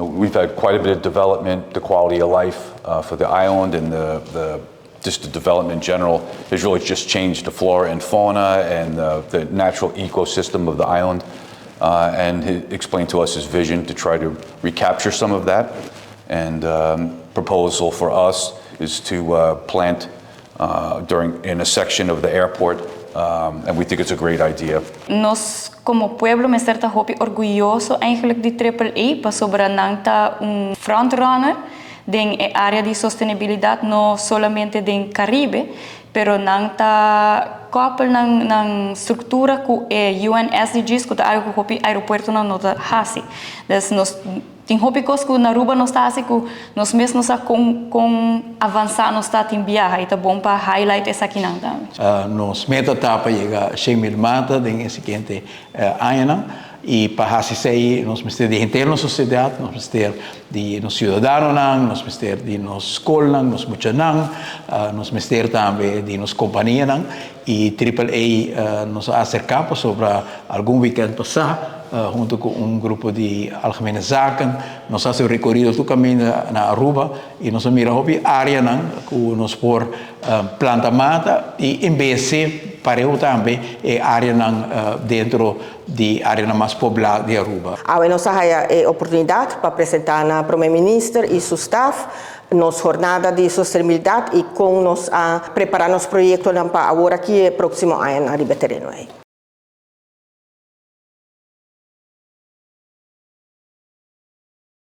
We've had quite a bit of development. The quality of life for the island and the just the development in general has really just changed the flora and fauna and the natural ecosystem of the island. And he explained to us his vision to try to recapture some of that. And proposal for us is to plant during in a section of the airport, and we think it's a great idea. Nos como pueblo mester ta hopi orguyoso eigenlijk di Triple A, pasobra nan ta un frontrunner den area di sostenibilidad, no solamente den Caribe, pero nan ta koppel nan structura cu e UN SDGs, cu ta algo cu hopi aeropuerto no ta hasi. Dus nos tin hopi cos cu na Aruba nos ta hasi cu nos mes no sa con avansa nos ta tin biaha, y ta bon pa highlight esakinan tambe. Nos meta ta pa yega 100 mil mata den siguiente aña y pa haci nos mester di henter nos sociedad, nos mester di nos ciudadanonan, nos mester di nos scolnan, nos muchanan, nos mester tambe di nos companianan y Triple A nos a acerca sobre algun weekend pasa hunto cu un grupo di Algemene Zaken, nos a haci un recorido tur caminda na Aruba y nos a mira hopi areanan cu nos por planta mata y embeyece pareu tambe e areanan den di area mas pobla di Aruba. Awe nos a haya e oportunidad pa presenta na Prome Minister y su staff nos jornada di sostenibilidad y con nos a prepara nos proyecto pa awor aki e proximo aña riba tereno ey.